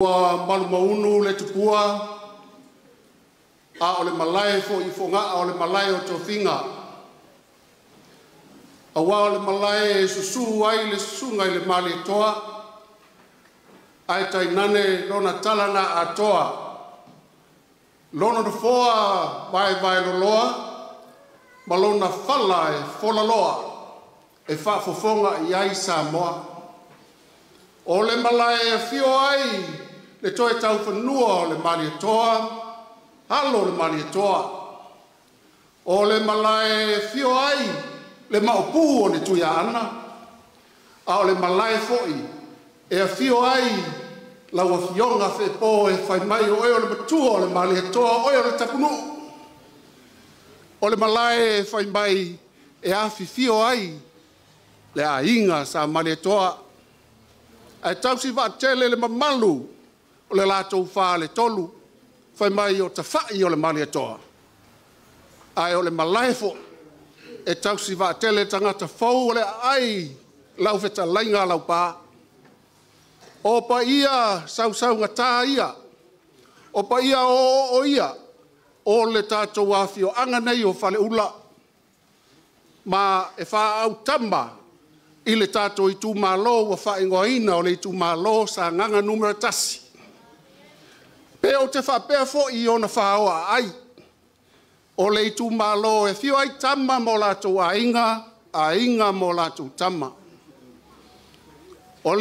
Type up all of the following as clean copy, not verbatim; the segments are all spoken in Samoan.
Ua malumaunu le tupua a o le malae foi i Fogaa o le malae o tofiga. Aua o le malae e susu ai le susuga i le Malietoa, ae tainane lona tala na atoa, lona nofoa vaevaeloloa ma lona fala e folaloa e faafofoga i ai Samoa. O le malae e afio ai le Toetaufanua o le Malietoa, alo o le Malietoa. O le malae e afio ai le Maopu o le Tuiaana, a o le malae foi e afio ai lau Afioga Feepo e fai mai o oe o le matua o le Malietoa, o oe o le Tapunuu. O le malae e fai mai e afifio ai le aiga Sa Malietoa, ae tausi vaatele le mamalu o le latou faletolu, fai mai o tafai o le Malietoa, ae o le malae foi e tausi vaatele tagata fou o le aai lau fetalaiga Laupa. O paia sausaugata ia, o paia oooo ia o le tatou afioaga nei o Faleula, ma e faaautama i le tatou itumalo ua faaigoaina o le itumalo Sagaga Nu.1. Pe ou te faapea foi i ona faoa aai, o le itumalo e afio ai Tama ma o latou Aiga, Aiga ma o latou Tama. O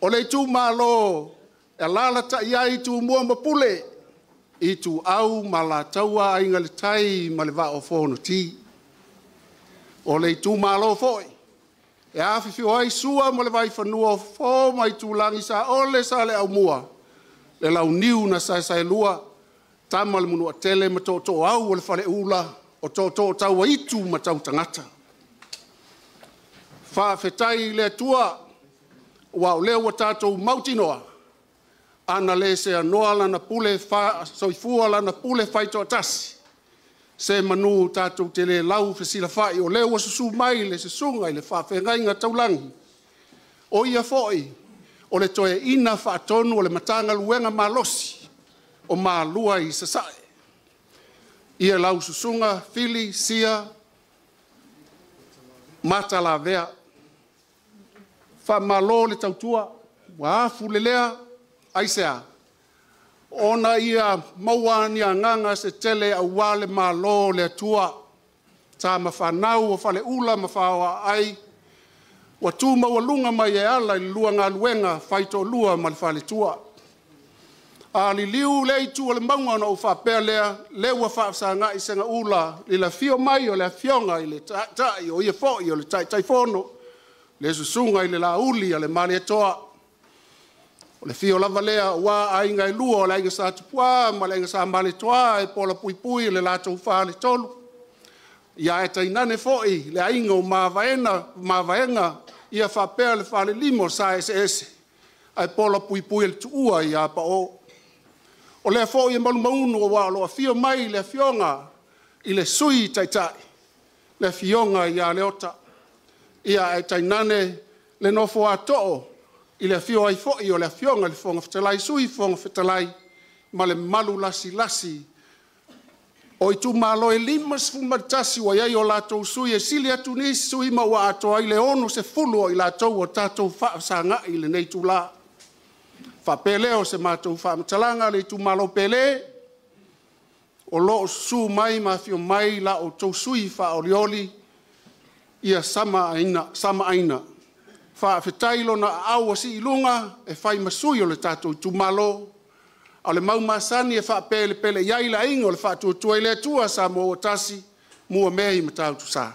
le itumalo e alaalatai ai Tumua ma Pule, Ituau ma Alataua, Aiga i le Tai ma le Vaa o Fonoti. O le itumalo foi e afifio ai Sua ma le Vaifanua, o Fofo ma Aitulagi, Saole, Saleaaumua, le Launiu na Saesaelua, Tama a le Manuatele ma Tootooau o le Faleula, o Tootoo Tauaitu ma Tautagata. Faafetai i le Atua, aua o lea ua tatou mautinoa, ana le seanoa lana pule faasoifua lana pule faitoatasi, se manu tatou te le laufesilafai, o lea ua susu mai le susuga i le faafeagaiga taulagi, o ia foi o le toeaina faatonu o le Matagaluega malosi o Malua i Sasae. Ia lau susuga Fili Sia Matalavea. Faamalo le tautua, ua afulelea, aisea? Ona ia maua ni agaga se tele aua le Malo o le Atua, tama fanau o Faleula ma Faoaai, ua tu maualuga mai e ala i le lua galuega faitoalua ma le faletua. A liliu lea itu o le mauga ona ou faapea lea, lea ua faafesagai segaula i le afio mai o le afioga i le Taitai, o ia foi o le Taitaifono, le susuga i le Laauli a le Malietoa. O le afio lava lea aua aiga e lua, o le aiga Sa Tupua ma le aiga Sa Malietoa e pola puipui le latou faletolu. Ia ae tainane foi le aiga o Mavaega, ia faapea le falelima o sa eseese, ae pola puipui le tuua ia Pao. O lea foi e malumaunu aua o lo o afio mai le afioga i le Sui Taitai, le afioga ia Leota. Ia ae tainane le nofo a too i le afio ai foi o le afioga i le Fofoga Fetalai, Sui Fofoga Fetalai ma le mamalu lasilasi o itumalo e 51 ua i ai o latou sui e sili atu nisi sui ma ua atoa ai le 60 o i latou ua tatou faafesagai i lenei itula. Faapea lea o se matou faamatalaga le itumalo pele, o lo o susu mai ma afio mai la outou sui faaolioli, ia Samaaina. Faafetai lona aau ua sii i luga e fai ma sui o le tatou itumalo, a o le mau masani e faapelepele i ai le aiga o le Faatuatua i le Atua Samoa ua tasi, mua mea i Matautu Sa.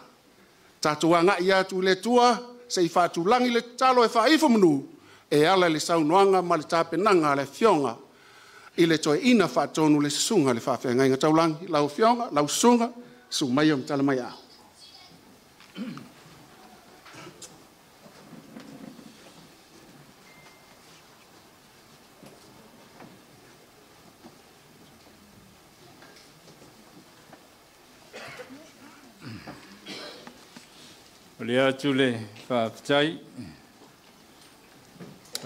Tatou agai atu i le Atua se i faatulagi le tatalo e faaifo manu e ala i le saunoaga ma le tapenaga a le afioga i le toeaina faatonu le susuga i le faafeagaiga taulagi. Lau afioga, lau susuga, susu maia ma tala mai ao. O le atu le faafetai.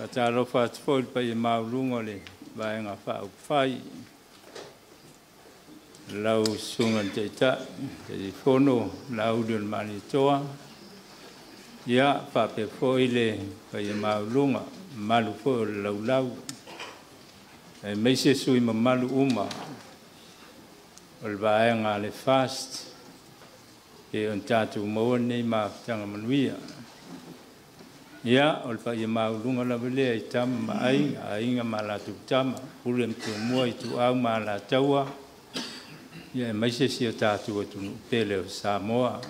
Faatalofa atu foi i le paia maualuga o le Vaega Faaupufai, lau Susuga i le Taitai, Taitaifono Laauli o le Malietoa, ia faapea foi le paia maualuga, mamalu foi o le laulau, aemaise sui usufono mamalu uma o le Vaega a le FAST pei ona tatou maua lenei mafutaga manuia. Ia, o le paia maualuga lava lea i Tama ma Aiga, Aiga ma latou Tama, Pule ma Tumua, Ituau ma Alataua, ia aemaise si o tatou atunuu pele o Samoa.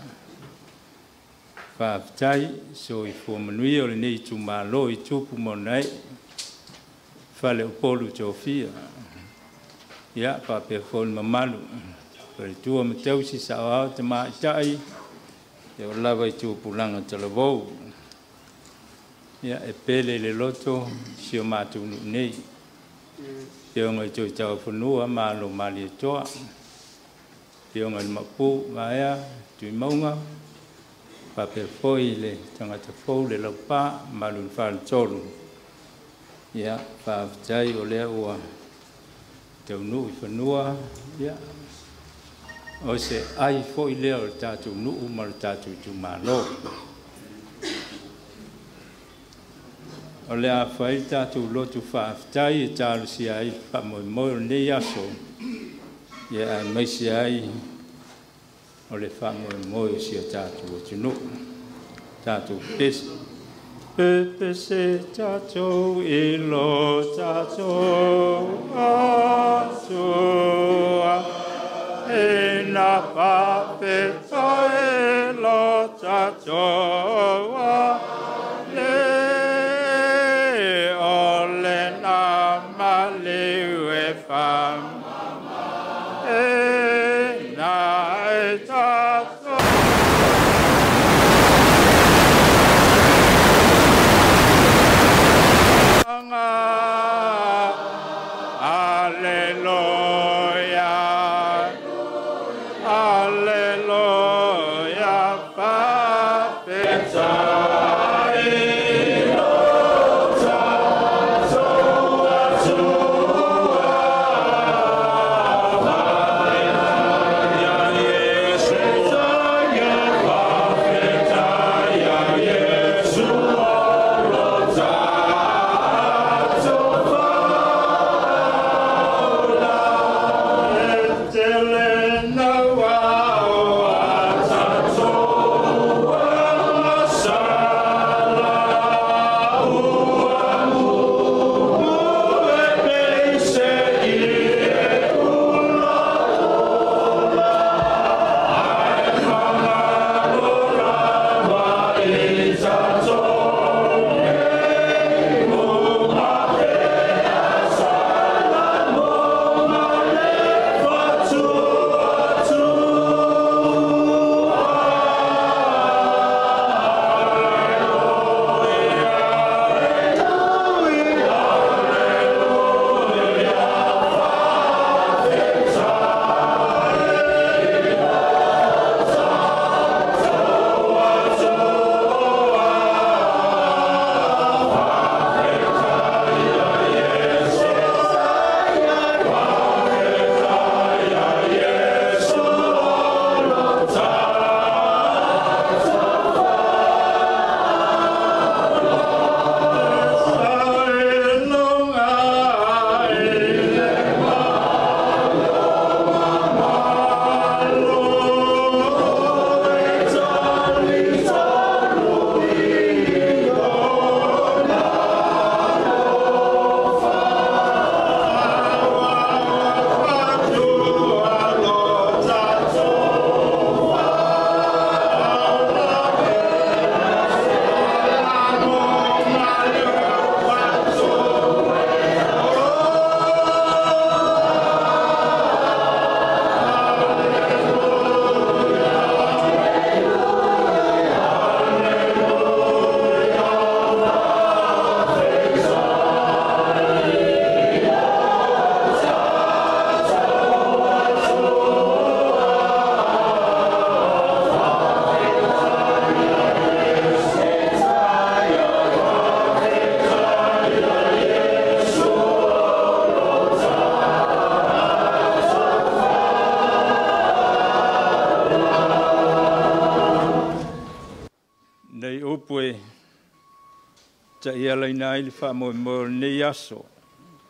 Faafetai, soifua manuia lenei itumalo i tupu ma ona ee, faleupolu tofia. Ia faapea foi le mamalu, faletua ma tausi, saoao, tamaitai, e oo lava i tupulaga talavou. Ia, e pele i le loto si o matou nuu nei, Afioga i Toetaufanua ma Alo o Malietoa, Afioga i le Maopu Vaea Tuimauga, faapea foi le tagata fou le Laupa, mamalu i le Faletolu. Ia, faafetai o lea ua taunuu i fanua, ia, o se ai foi lea o le tatou nuu ma le tatou itumalo. O le a fai le tatou lotu faafetai e talosia ai le faamoemoe o lenei aso, ia aemaise ai o le faamoemoe o si o tatou atunuu. Tatou pepese. Pepese tatou i lo tatou Atua, ina faafetai lo tatou Alii, o lena maliu e faamamaina ai tatou. Alleluia, Alleluia, faafetai lo tatou Atua. Ta'ialaina ai le fa'amoemoe o lenei aso,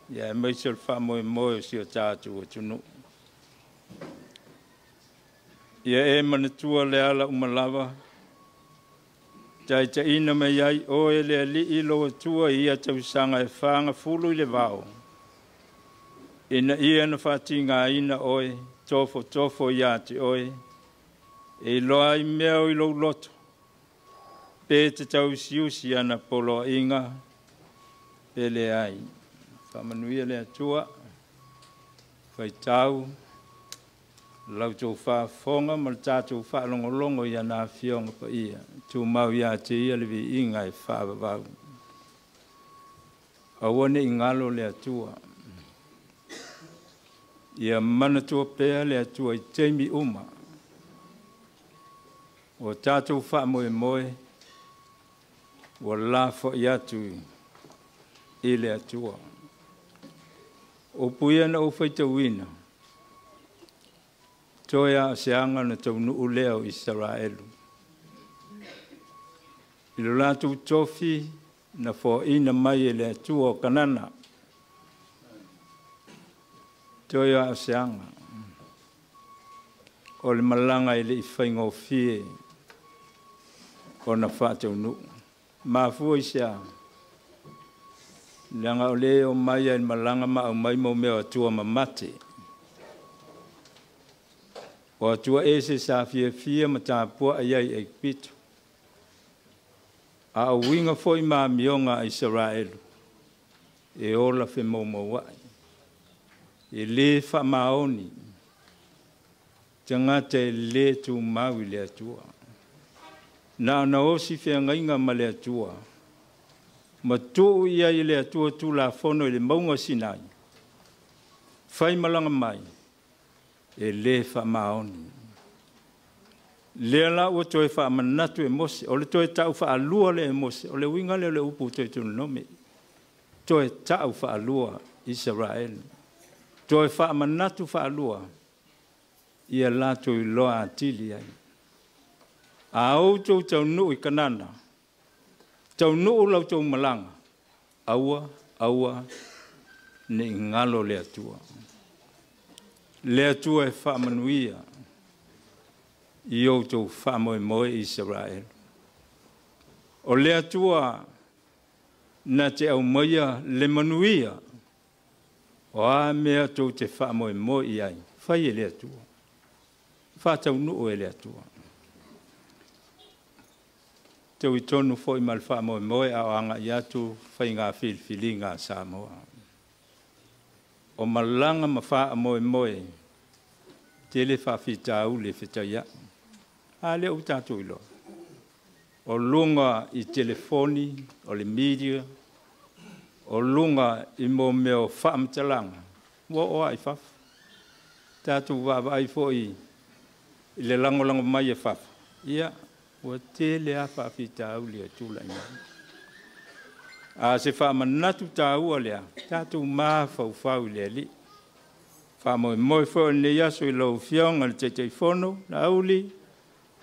ia aemaise o le fa'amoemoe o si o tatou atunu'u. Ia e manatua le ala uma lava, taita'ina mai ai oe le Ali'i lou Atua i ia tausaga e fagafulu i le vao, ina ia na fa'atigāina oe, tofotofo iā te oe, e iloa ai mea o i lou loto, pe te tauusiusi ana poloa'iga, pe leai. Faamanuia le Atua, faitau, la outou faafofoga ma le tatou faalogologo i ana afioga paia, tumau iā te ia le viiga e faavavau. Aua ne i galo le Atua. Ia manatua pea le Atua i taimi uma. O tatou faamoemoe, ua lafoai atu i le Atua. O upu ia na ou faitauina, toe a o se aga na taunuu lea o Isaraelu. I lo latou tofi na foaina mai e le Atua o Kanana. Toe a o se aga. O le malaga e le i faigofie ona faataunuu. Mafua i se a? Leaga o le o mai ai malaga ma au mai mo mea o atua mamate. O atua ese sa fiafia ma tapua'a i ai Egipito. A o uiga foi ma amioga a Isaraelu, e ola femoumoua'i. E lē faamaoni, tagata e lē tumau i le Atua. Na ona osi feagaiga ma le Atua, ma tuu i ai e le Atua tulafono i le mauga Sinai, fai malaga mai, e lē faamaoni. Lea la ua toe faamanatu e Mose, o le toe ta'u faalua lea e Mose, o le uiga lea o le upu Toetaunonomi, toe ta'u faalua Isaraelu. Toe faamanatu faalua, ia latou iloa atili ai. A outou taunuu i Kanana, taunuu la outou malaga, aua, aua ne i galo le Atua. Le Atua e faamanuia i outou faamoemoe Isaraelu. O le Atua na te aumaia le manuia, o a mea tou te faamoemoe i ai, fai e le Atua. Faataunuu e le Atua. Tau i tonu foi ma le faamoemoe a o aga'i atu faiga filifiliga a Samoa. O malaga ma faamoemoe, tele faafitauli e fetaia'i. A lea ua tatou iloa. O luga i telefoni, o le media, o luga i mo mea o faamatalaga, ua oo lava i fafo. Tatou vaavaai foi i le lagolago mai e fafo, ia, ua tele lava faafitauli e tulai mai. A se faamanatu tāua lea, tatou mafaufau i le Alii. Faamoemoe foi o lenei aso i lau Afioga i le Taitaifono, Laauli,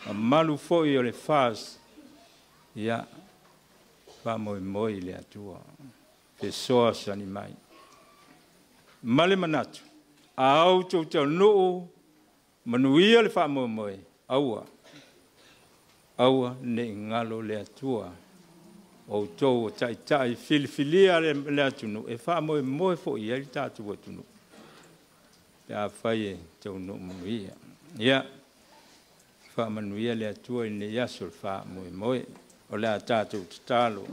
mamalu foi o le FAST, ia, faamoemoe i le Atua, fesoasoani mai. Ma le manatu, a outou taunuu, manuia le faamoemoe, aua, aua ne i galo le Atua. Outou o taitai filifilia le atunuu, e faamoemoe foi i ai le tatou atunuu, pe afai e taunuu manuia. Ia, faamanuia le Atua i lenei aso le faamoemoe. O le a tatou tatalo.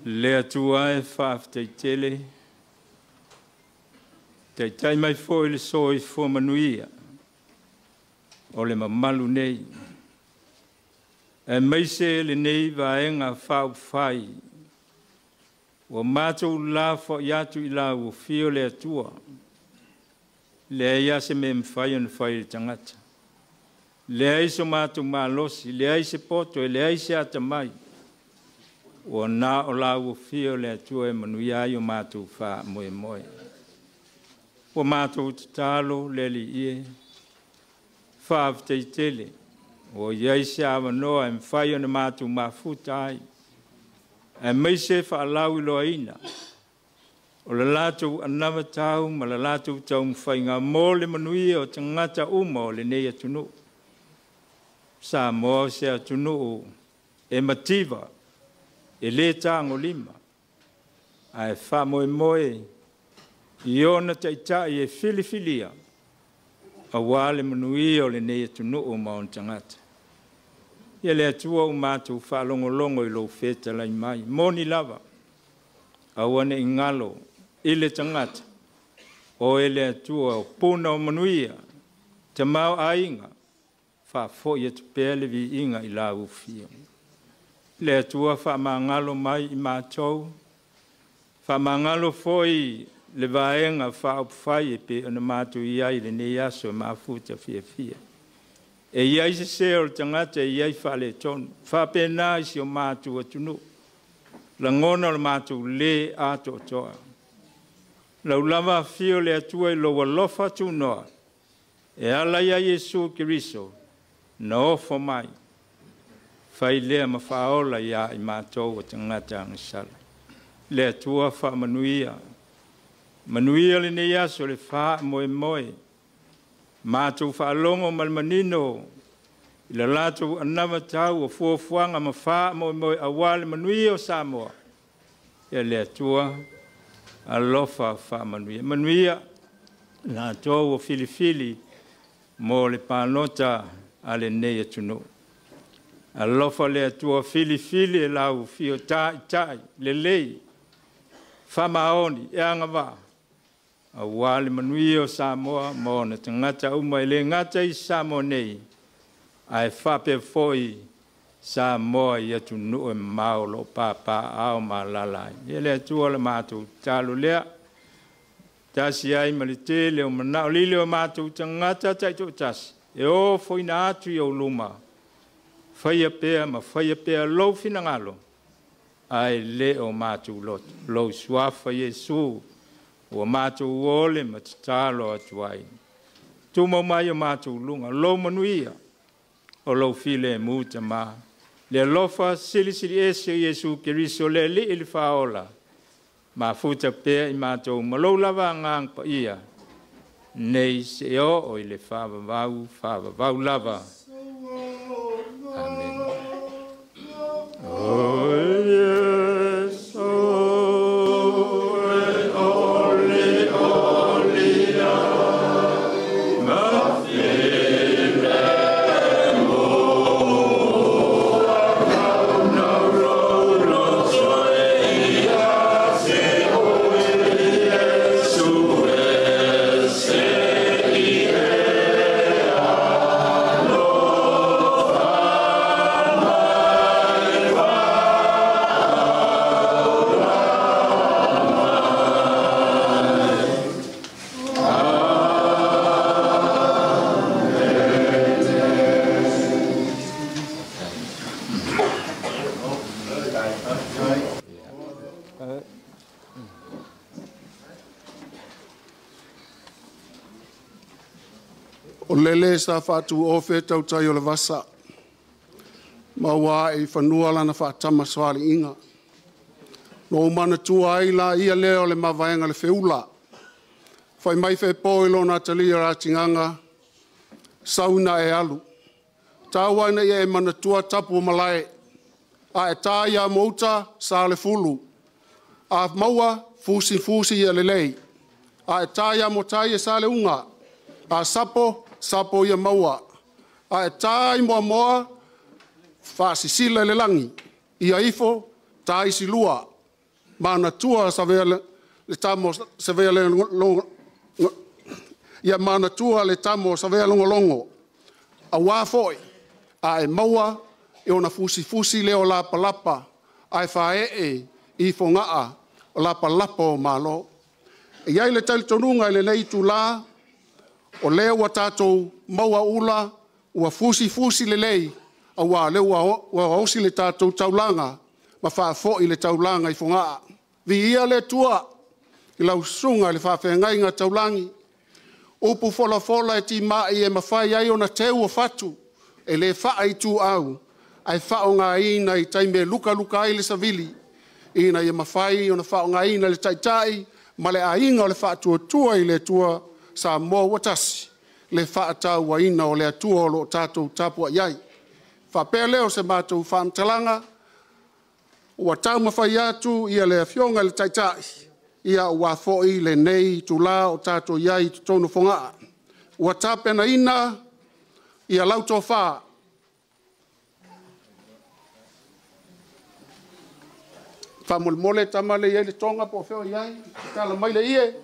Le Atua e faafetai tele, taitai mai foi le soifua manuia o le mamalu nei, aemaise lenei vaega faaupufai, ua matou lafoai atu i lau afio le Atua, leai lava se mea e mafai ona fai e le tagata, leai so matou malosi, leai se poto, e leai se atamai, ua na o lau afio le Atua e manuia ai o matou faamoemoe. Ua matou tatalo le Alii e, faafetai tele, Ua iai se avanoa e mafai ona matou mafuta ai, aemaise faalauiloaina o le latou anavatau ma le latou taumafaiga mo le manuia o tagata uma o lenei atunuu. Samoa o se atunuu e mativa, e le tagolima, ae faamoemoe i ona taitai e filifilia aua le manuia o lenei atunuu ma ona tagata. Ia le Atua ua matou faalogologo i lou fetalai mai, moni lava, aua ne i galo i le tagata, o e le Atua o puna o manuia, tamaoaiga, faafoi atu pea le viiga i lau Afioga. Le Atua faamagalo mai i matou, faamagalo foi le vaega faaupufai e pei ona matou i ai i lenei aso e mafuta fiafia. E i ai sese o le tagata e i ai faaletonu, faapena i si o matou atunuu, lagona o le matou lē atoatoa. Lau lava afio le Atua i lou alofa tunoa, e ala ia Iesu Keriso, na ofo mai, fai lea ma faaola ia i matou o tagata agasala. Le Atua faamanuia, manuia lenei aso le faamoemoe, matou faalogo ma le manino i le latou anavatau o fuafuaga ma faamoemoe aua le manuia o Samoa. Ia le Atua alofa faamanuia. Manuia latou o filifili mo le palota a lenei atunuu. Alofa le Atua filifili e lau fio taitai lelei, faamaoni e agavaa, aua le manuia o Samoa ma ona tagata uma e le gata i Samoa nei, ae faapea foi Samoa i atunuu e mamao o lo o papaaao ma alaala ai. Ia le Atua le matou tatalo lea, tasi ai ma le tele o manao lile o matou tagata taitoatasi, e ofoina atu i ou luma, faia pea ma faia pea lou finagalo, ae le o matou loto. Lou suafa Iesu, ua matou ole ma tatalo atu ai. Tumau mai o matou luga, lou manuia, o lou filemu Tamā. Le alofa silisili ese o Iesu Keriso le Alii le Faaola, mafuta pea i matou ma lou lava agaga paia, nei seia oo i le faavavau, faavavau lava. Amen. O Iesu e olioli ai ma filemu, nau lou loto e ia te oe Iesu ese i e alofa mai faaola mai. Amen. O lele sa faatuofe tautai o le vasa, ma ua ae i fanua lana faatamasoaliiga. Na ou manatua ai la ia lea o le mavaega le feula. Fai mai fepo i lona atalia ratigaga, sau ina e alu. Tau ina ia e manatua tapu o malae, a e tā ia mouta sa le fulu. A maua fusi fusi ia lelei. A e tā ia motai e sa le unga. A sapo, sapo ia maua. A e tā i moamoa, faasisila i le lagi. Ia ifo, tā isi lua. Manatua savea le tamo savea le longo, ia manatua le tamo savea logologo. Auā foi, a e maua e ona fusifusi lea o lapalapa, ae faaee i fogaa o lapalapa o Malo. E i ai le talitonuga i lenei itulā, o lea ua tatou maua ula, ua fusifusi lelei, auā lea ua osi le tatou taulaga ma faafoi le taulaga i Fogaa. Viia le Atua i lau susuga i le faafeagaiga taulagi, upu folafola e timai e mafai ai ona teu o fatu. e le faaituau ae faaaogaina i taimi e lukaluka ai le savili ina ia mafai ona faaaogaina le taitai ma le aiga o le faatuatua i le Atua Samoa ua tasi le faatauaina o le Atua o lo o tatou tapuai ai. Faapea lea o se matou faamatalaga, ua taumafai atu ia le Afioga i le Taitai, ia aua foi lenei itula o tatou i ai i totonu o Fogaa. Ua tapenaina ia lau tofa, faamolemole tama le i ai le toga po o fea o i ai, tala mai le ie.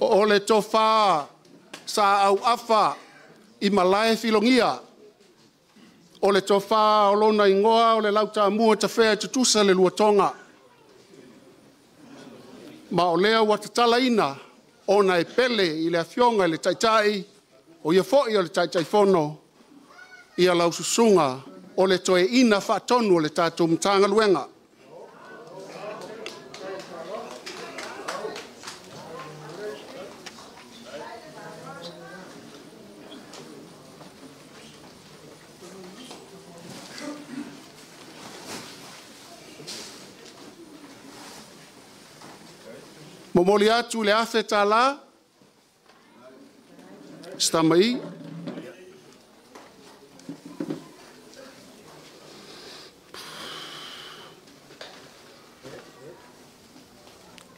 O le tofa sa auafa i malae filogia, o le tofa o lona igoa o le lautamua tafea e tutusa le luatoga. Ma o lea ua tatalaina ona e pele i le Afioga i le Taitai, o ia foi o le Taitaifono, ia lau susuga o le toeaina faatonu o le tatou Matagaluega. Momoli atu le $1,000, Stamai.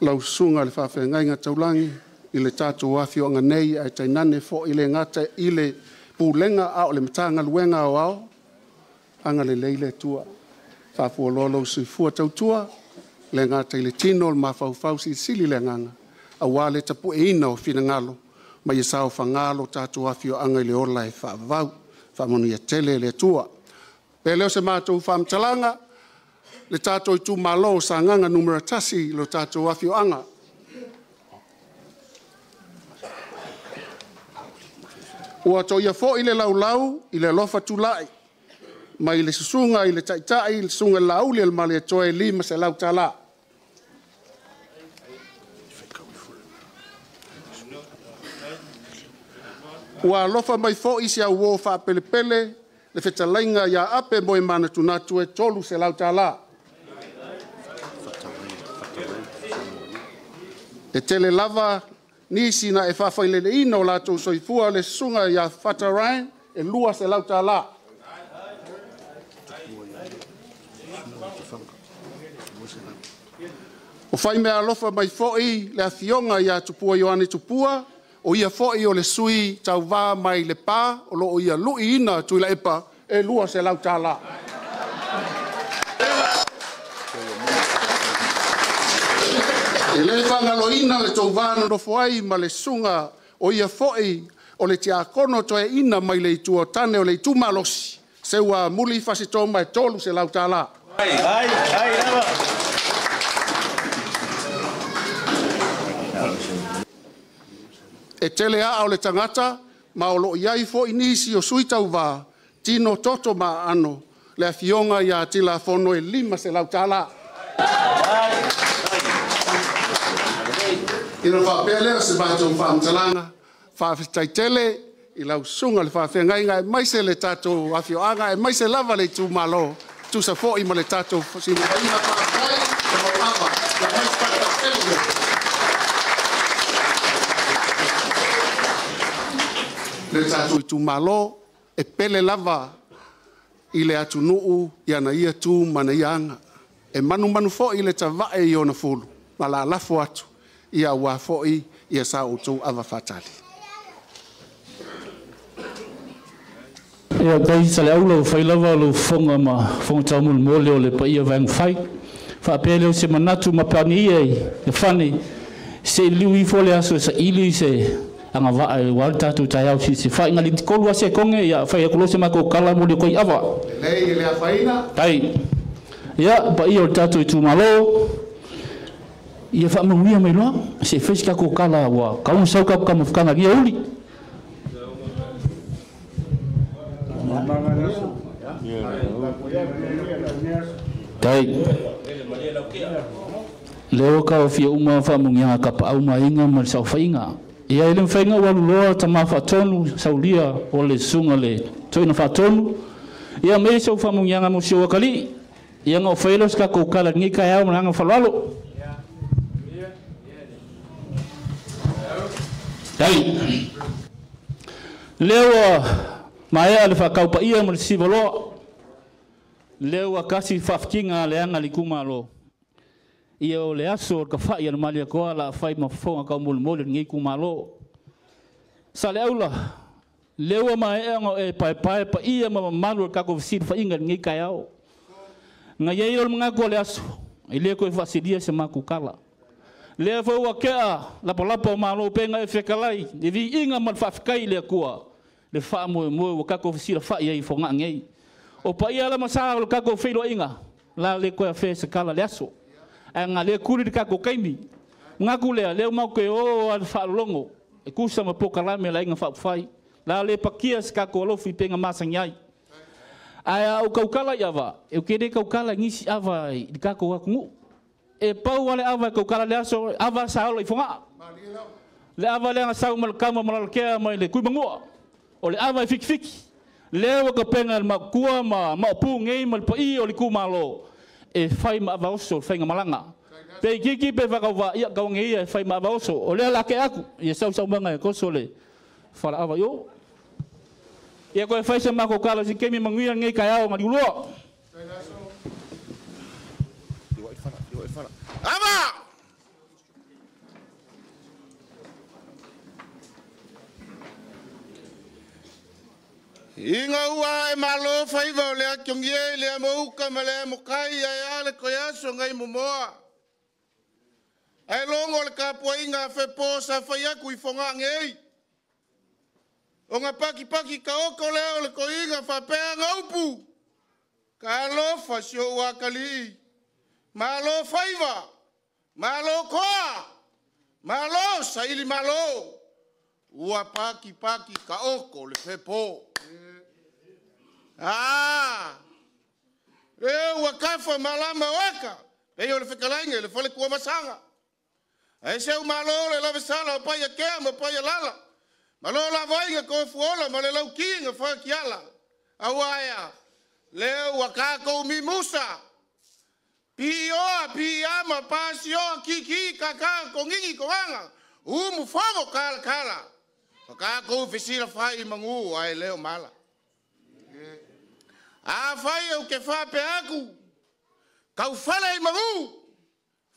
Lau susuga i le faafeagaiga taulagi i le tatou afioaga nei ae tainane foi le gata i le pulega a o le Matagaluega Aoao, agalelei le Atua. Faafualoa lou soifua tautua, le gata i le tino, o le mafaufau, silisili le agaga, aua le tapueina o finagalo, ma ia saofaga lo tatou afioaga i le ola e faavavau. Faamanuia tele le Atua. Pe le o se matou faamatalaga, le tatou itumalo o Sagaga Nu.1 i lo tatou afioaga. Ua toia foi le laulau i le alofa tulai mai le susuga i le Taitai, le susuga i le Laauli o le Malietoa e $500. Ua alofa mai foi si au uo faapelepele le fetalaiga ia Ape Moemanatunatu e $300. E tele lava nisi na e faafaileleina o latou soifua le susuga ia Fata Ryan e $200. O faimea alofa mai foi le afioga ia Tupua Ioane Tupua, o ia foi o le sui tauva mai le pa o loo ia luiina Tuilaepa e $200. E le faagaloina le tou va nonofo ai ma le susuga o ia foi o le tiakono toeaina mai le itu o tane o le itumalosi, seua muli Fasitoma e $300. Ai, ai, lava. E tele aa o le tagata, ma o loo iai foi nisi o sui tauva, tino toto ma aano, le afioga ia Tilafono e $500. Ina faapea lea o se matou faamatalaga, faafetai tele i lau susuga le faafeagaiga aemaise le tatou afioaga, aemaise lava le itumalo, tusa foi ma le tatou sinuaina. Faafetai le mauava, ia mai faafetai. Le tatou itumalo e pele lava i le atunuu ia na ia tu ma na ia aga. E manumanu foi le tavae i ona fulu, ma la lafo atu ia ua foi ia sa outou ava faatali. Ia tai sa le aula fai lava lo fonga ma fonga tau mo le o le paia vaenga fai. Faapea leo se manatu ma pani ia i fane se liu ifo le aso sa ili se anga va e wa tatou tai au si se fa ngali kolu ase konge ia fai ko se ma ko kala mo le koi ava. Lei le afaina. Tai. Ia paia o tatou itumalo. Ia fa manuia mai loa se fai ka ko kala wa ka un sau ka ka mafukanga ia uli. Tai. Leo ka o fia uma whaamungianga ka paau mainga ma le saofaiga. Ia ele mawhainga ua luloa tama whaatonu saulia o le sunga le toina whaatonu. Ia mei sau whaamungianga mo sio wakali. Ia ngau whailo ska kaukala ngi kai au mananga whalwalo. Dai. Leo maea le whakaupa ia mo le sivoloa. Leo kasi whawhikinga le anga likumalo. Ia o le aso o ka whai ana malia koa la whai mafonga kau mole ngi kumalo. Sa le aula, lewa ma e ngo e pae pae pa ia ma malu ka ko sir fa inga ngi kai au. Nga ye o mga ko le aso, i le ko e fasilia se maku kala. Le fo wa kea la palapa o malo penga e fekalai, e vi inga ma whawhikai le kua. Le wha moe moe wa kako sir fa ia i fonga ngei. O pa ia la masa o kako feilo inga, la le koe fe se kala le aso. Nga le kuri di kako kaimi. Nga kulea, leo mau ke o al whaalongo. E kusa ma pokalame la inga whaapwhai. La le pakia se kako alofi penga masangi ai. Aia o kaukala i awa. E kere kaukala ngisi awa i kako wakungu. E pau ale awa kaukala le aso, awa sa olo i fonga. Le awa le anga sau malakama malalakea mai le kui mangua. O le awa i fiki fiki. Leo ka penga makua ma maupu ngei ma le pai o le kumalo. E whai ma avaoso, whai ngā malanga. Pe kiki pe whakawa, ia kawange ia e whai ma avaoso. O lea lake aku, ia sau sau manga e koso le whala awa yo. Ia koe whai se mako kala si kemi manguia ngei kai ao ngā liuloa. Ama! Inga ua e malo whaiva o lea kiongi e lea mauka ma lea mokai ai a le koe aso ngai momoa. Ai longo le kapua inga whepo sa whaiaku i whonga ngei. O ngā paki paki ka oko leo le koe inga whapea ngaupu. Ka alofa sio ua kalii. Malo whaiva, malo koa, malo saili malo. Ua paki paki ka oko le whepo. Ah, leo ua kafa malama waka, pei o le whekalainga le fale kua masanga. Ai seu malo le lave sala o pai kea ma pai lala. Malo la vainga ko fuola ma le lauki nga fa kiala. Awaia, leo ua kako mi musa. Pioa, piama, pasio, kiki, kaka, kongingi, konganga. Umu fongo kala kala. Whakako fisira whai mangu ai leo mala. A whai au ke whape aku. Kau whale i mangu.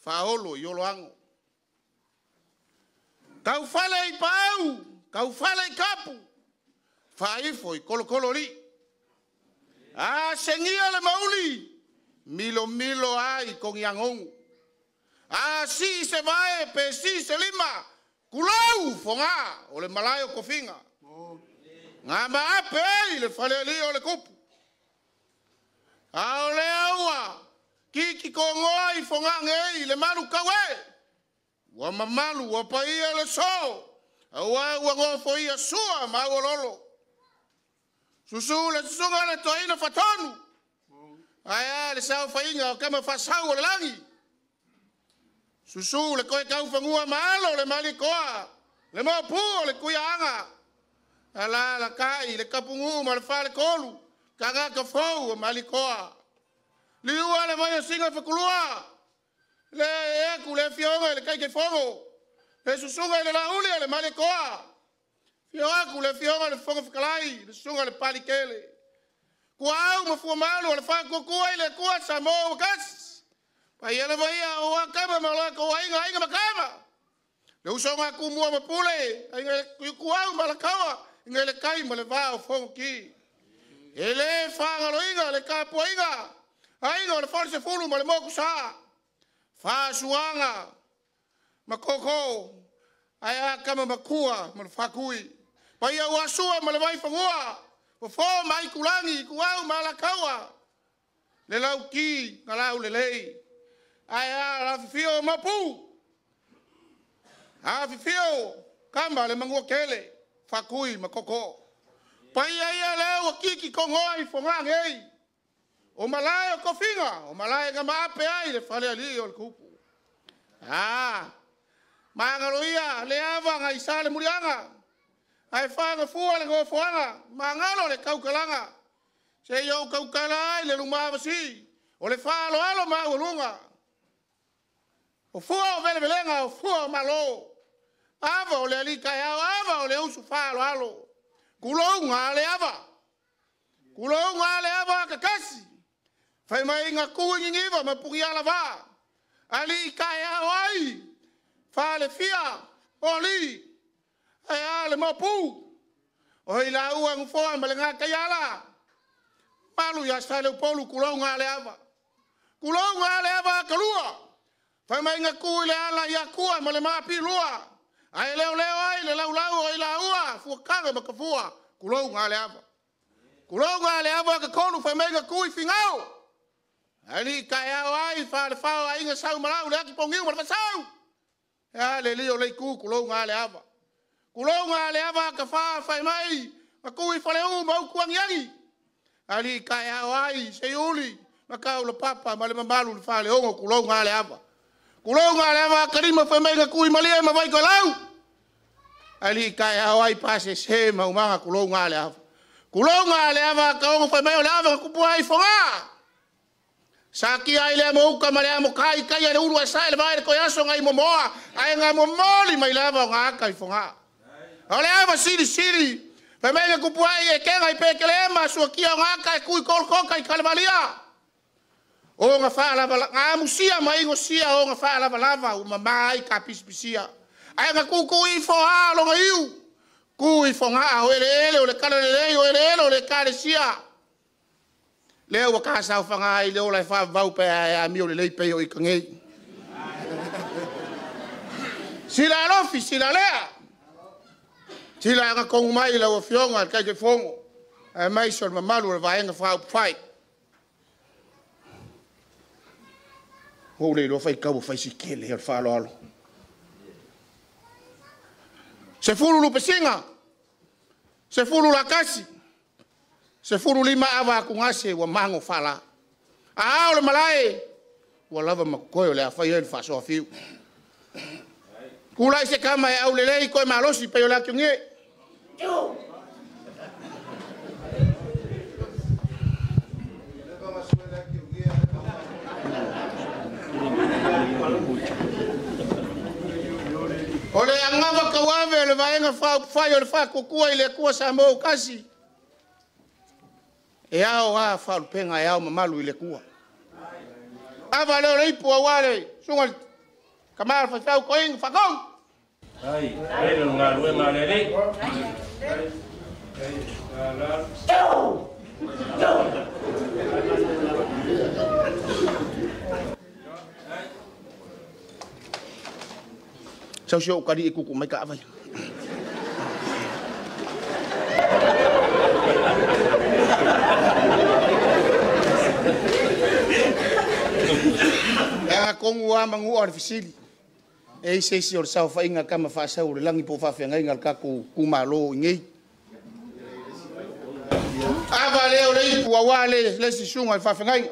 Whaolo i olo ango. Kau whale i pau. Kau whale i kapu. Whaifo i kolokolo li. A sengia le mauli. Milo milo ai kongi angongu. A si se vae pe si se lima. Kulau fonga o le malaio kofinga. Ngā maape ei le whale o le kupu. A o le aua, kiki kongoa i fonga ngei le malu kawe. Ua mamalu, ua paia le so. Aua ua ngofo ia sua ma ua lolo. Susu le susunga le toaina fatonu. Aia le sao whainga o kama whasau o le langi. Susu le koe kau whangua maalo le malikoa. Le maupu o le kuia anga. Ala la kai le kapungu ma le whale kolu. Kanga ka fou o malikoa. Liua le mai o singa whakulua. Le eku le fionga le kaike fongo. Le susunga le lauli le malikoa. Fioaku le fionga le fongo whakalai. Le susunga le palikele. Kua au mafua malu o le whakukua i le kua sa mō wakasi. Pai ele vaia o akama ma la ko ainga ainga makama. Le usonga ku mua mapule, ainga ku au malakawa, inga le kai ma le va o fongo ki. Ele whangalo inga le kapua inga. Ainga o le whalse fulu ma le moku sa. Whasuanga, makoko, ai akama makua ma le whakui. Pai au asua ma le vai whangua. Fo mai kulangi ku au malakawa. Le lau ki nga lau le lei. Ai a la fifio mapu. A fifio kamba le mangua kele. Whakui makoko. Pai ai leo kiki kongoa i fonga ngei. O malae o kofinga. O malae nga maape ai le whale ali o le kupu. Magalo ia le ava ngai sa le muliaga. Ae whanga fua le gofoaga, mangalo le kaukalaga. Se i ou kaukala ai le lumavasi, o le whaaloalo maualuga. O fua o velevelega, o fua o malo. Ava o le alika e ao, ava o le usu whaaloalo. Kulounga le ava. Kulounga le ava kakasi. Whai mai ngā kui ngingiwa ma puki ala vā. Alika e ao ai. Whale fia, oli. E a le mopu. O i la ua ngufoa ma le ngā kaiala. Malu ia sa le upolu kulounga le ava. Kulounga le ava kalua. Whai mai ngā kui le ala ia kua ma le maapi lua. Ai leo leo ai le lau lau o i la ua. Fuakanga ma kafua. Kulounga le ava. Kulounga le ava ka kolu whai mai ngā kui fingau. Ali ka e ao ai wha le whao a inga sau malau le aki pongiu ma le whasau. E a le lio lei ku kulounga le ava. Kulounga le ava ka wha whai mai. Ma kui whale u ma uku angiangi. Ali ka e ao ai se uli. Ma kau le papa ma le mamalu le whale ongo kulounga le ava. Kulounga le ava ka lima whai mai ka kui malia ma vai koe lau. Ali ka e ao ai pase se ma umanga kulounga le ava. Kulounga le ava ka ongo whai mai o le ava ka kupua ai whanga. Sa kia ai le mouka ma le amo kai kai le uru a sa le vai le koe aso ngai momoa. Ai ngā momoli mai lava o ngā aka i whanga. O le ava siri siri. Whai mai ka kupua ai e kenga i pekele ema sua kia o ngā aka e kui kolkoka i kalevalia. O ngā whaalava, ngā amusia ma ingo sia o ngā whaalava lava u mama ai ka pisipisia. Ai ngā kuku i whoa longa iu. Kui whanga o ele ele o le kalelei o ele ele o le kalesia. Lea ua ka sau whanga ai le ola e wha vau pe a mio le lei pe o i kangei. Sila alofi, sila lea. Sila anga kongu mai la ua fionga kai te fongo. Ai mai so le mamalu le vaenga wha upwhai. Hou le loa whai kau whai si kele o le whaaloalo. Se fulu lupesinga. Se fulu lakasi. Se fulu lima ava aku ngase ua mango whala. A ao le malae. Ua lava makoe o le awhai e le whasoa fiu. Kulai se kama e au lelei koe malosi pe o le akiu nge. O le angawa kauave le vaenga whai o le whakukua i le kua sa mou kasi. E ao a whalupenga e ao mamalu i le kua. Ava leo leipu au ale, sunga kamara whawhau ko inga whakau. Ai, ai lo ngā rue ngā lele. Sau si o kari e kuku mai ka awai. E a kongu a mangu o le fisili. E i seisi o le sao whainga kama whaasau le langi po whawhengai ngā kako kumalo i ngei. Ava leo le ipu awa le le sisunga i whawhengai.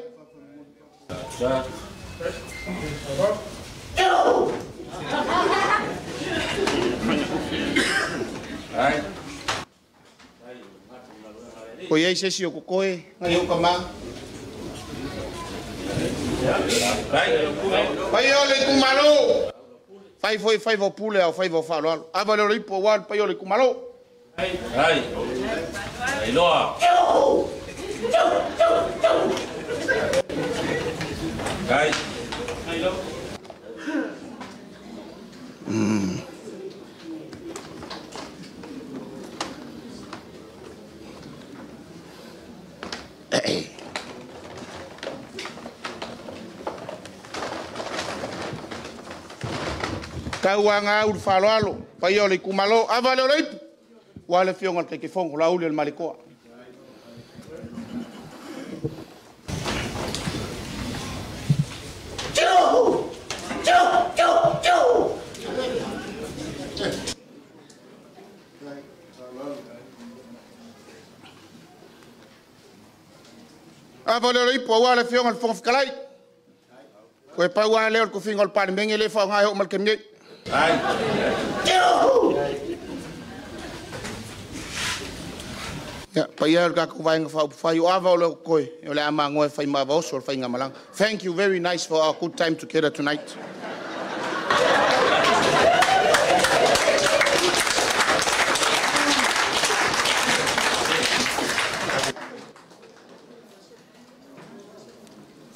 Ko iei sesi o kokoe, ngai o kama. Pai o le kumalo. Fai foi fai vo pule au fai vo falo. Ava le ipu awa pai o le kumalo. Ai. Ai loa. Ai. Ai loa. Kau anga au le faloalo, pai o le kumalo, ava le oleipu. Ua le fionga le kekefongo, la uli o le malekoa. Ava le oleipu, ua le fionga le fonga fikalai. Koe pau a leo le tofiga o le Palemene le faaaoga e oo mai le taimi nei. Ia, paia e o le tatou Vaega Faaupufai, o ava o lo o totoe, o le a magoa e fai ma ava oso le faigamalaga. Thank you very nice for our good time together tonight.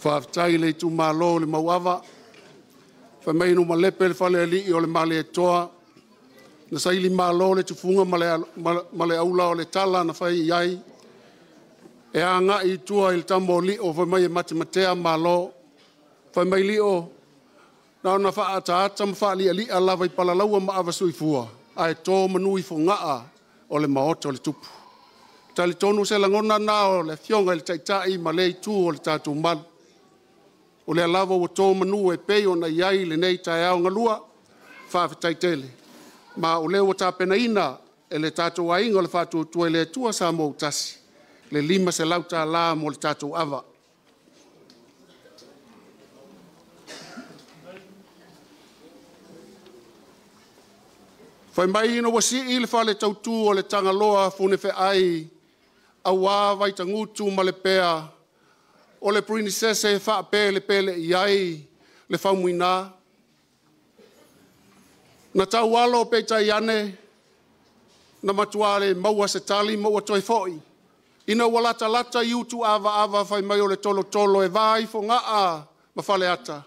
Faafetai i le itumalo o le Mauava, fai mai ina malepe le falealii o le Malietoa, na saili malo le tufuga ma le aula o le tala na fai i ai, e agai i tua i le tama o Lio fai mai e matematea malo. Fai mai Lio, na ona faaataata ma faalialia lava i palalaua ma avasoifua, ae to manu i fogaa o le maota o le tupu. Talitonu se lagona na o le afioga i le Taitai ma le itu o le tatou malu. O lea lava ua to manu e pei ona i ai lenei taeao galua, faafetai tele. Ma o lea ua tapenaina e le tatou aiga o le Faatuatua i le Atua Samoa ua tasi, le $500 mo le tatou ava. Fai mai ina ua sii le fale tautu o le Tagaloa Funefeai, auā Vaitagutu ma le pea, o le Prinsese e faapelepele i ai le faumuina. Na tau alo peitai ane, na matua le maua se tali ma ua toe foi. Ina ua latalata i utu avaava fai mai o le tolotolo e va i fogaa ma faleata,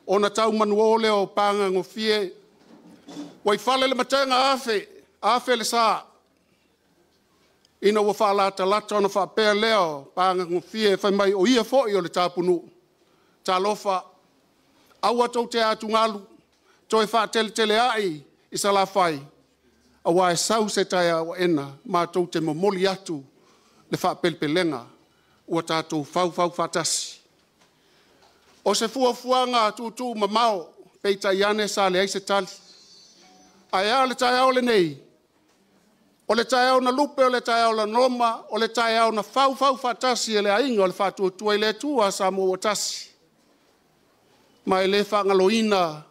ona tau manuo lea o pagagofie. Ua i fale le matega afe, afe le sa. Ina ua faalatalata ona faapea lea o pagagofie fai mai o ia foi o le tapunuu. Talofa, aua tou te atugalu, toe faateleteleai i Salafai, aua e sau se taeao aena matou te momoli atu le faapelepelega ua tatou faufau faatasi. O se fuafuaga tuutuu mamao, peitai ane sa leai se tali. Ae a le taeao lenei? O le taeao na lupe, o le taeao na loma, o le taeao na faufau faatasi e le aiga o le Faatuatua i le Atua Samoa ua tasi. Ma e le faagaloina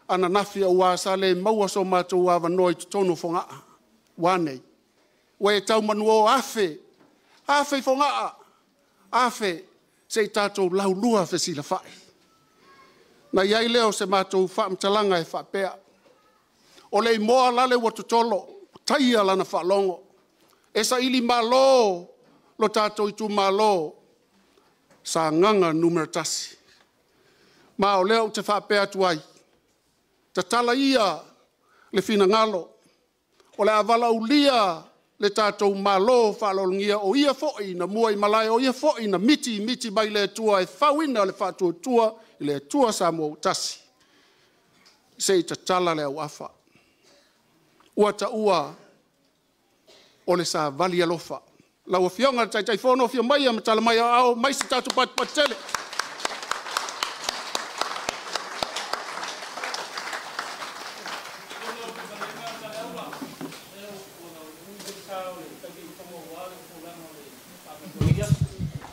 ananafi aua sa le maua so matou avanoa i totonu o Fogaa. Ua a nei? Ua e tau manuo afe, afe i Fogaa, afe se i tatou laulua fesilafai. Na i ai lea o se matou faamatalaga e faapea, o le imoa lale ua totolo, taia lana faalogo, e saili malo lo tatou itumalo, Sagaga 1. Ma o lea ou te faapea atu ai, tatala ia le finagalo, o le a valaaulia le tatou Malo faaaloalogia, o ia foi na mua i malae, o ia foi na miti miti mai le Atua e fauina le faatuatua i le Atua Samoa ua tasi, se i tatala le auafa. Ua taua o le savali alofa. Lau Afioga i le Taitaifono, afio maia ma tala mai aao, mai se tatou patupatu tele.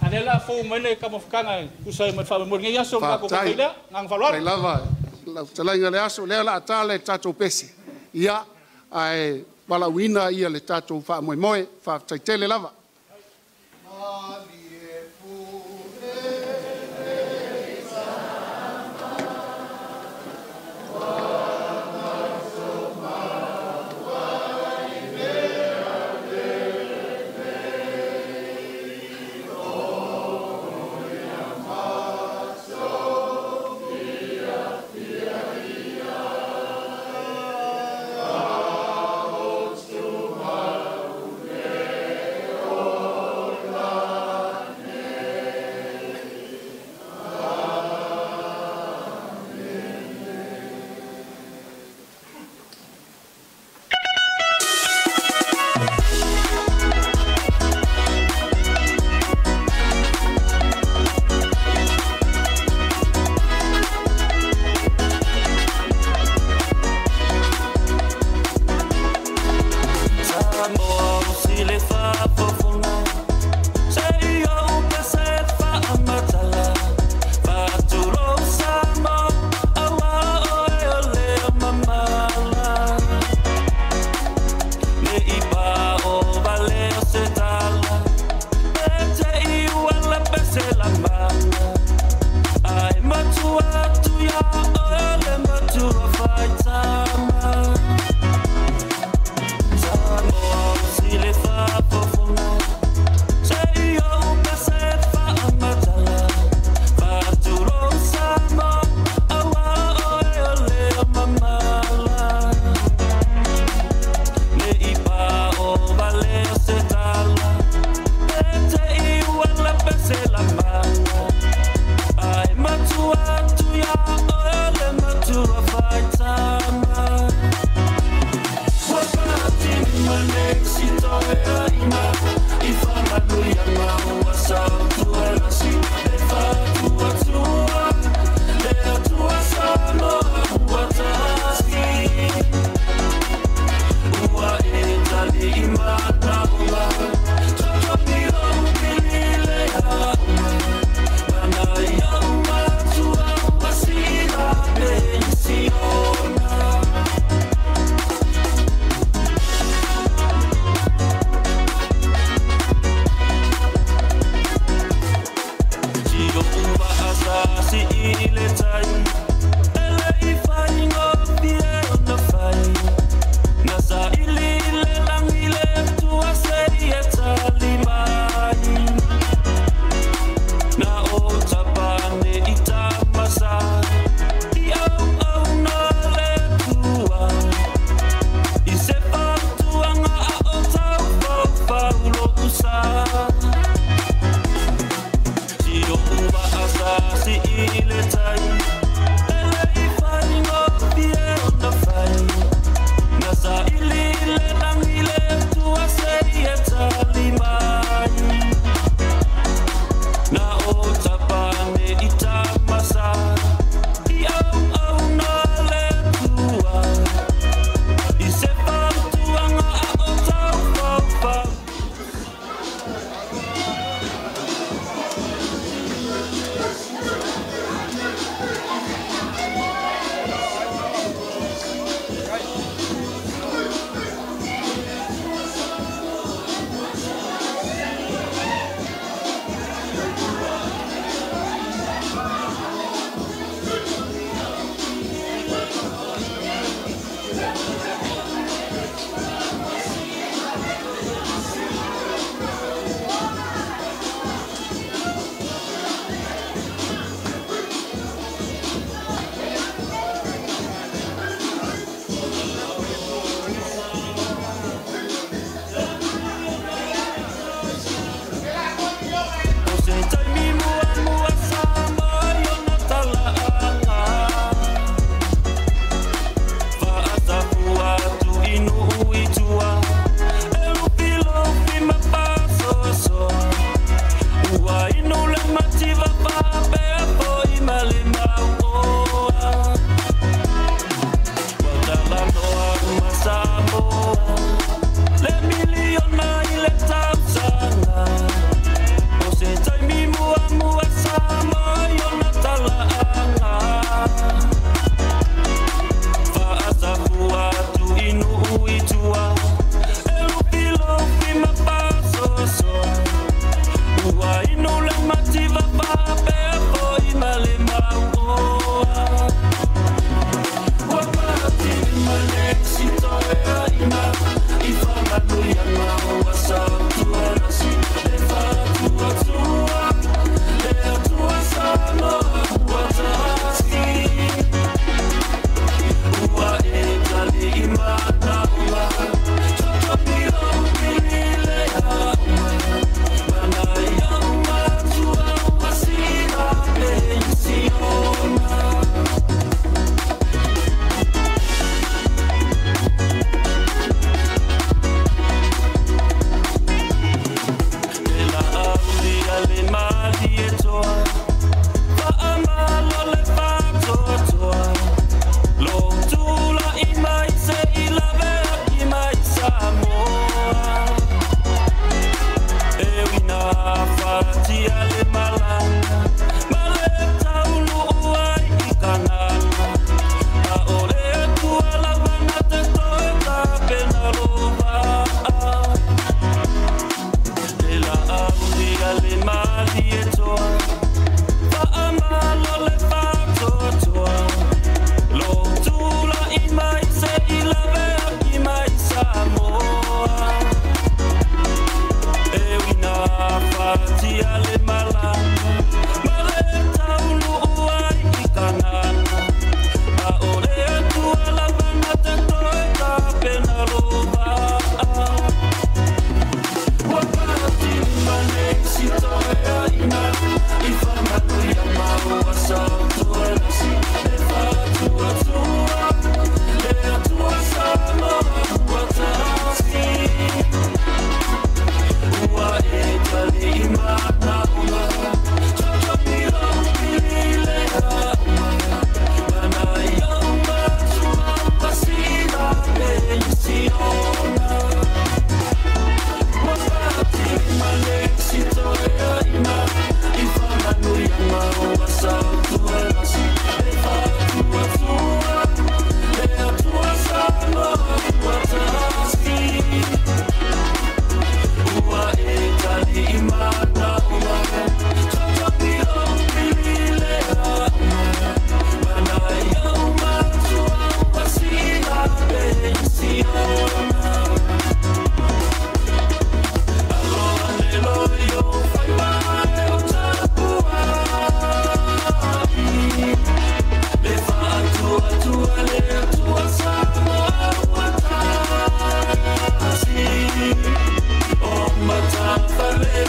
Ale la fou mai le kamafakaga e tusa ai ma le faamoemoe i lenei aso ma tatou Faafetai. faafetai lea. Agaga faaaloalo. Faafetai lava lau fetalaiga i le aso lea o le a ta le tatou pese. Ia, ae valaauina ia le tatou faamoemoe. Faafetai tele lava.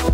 O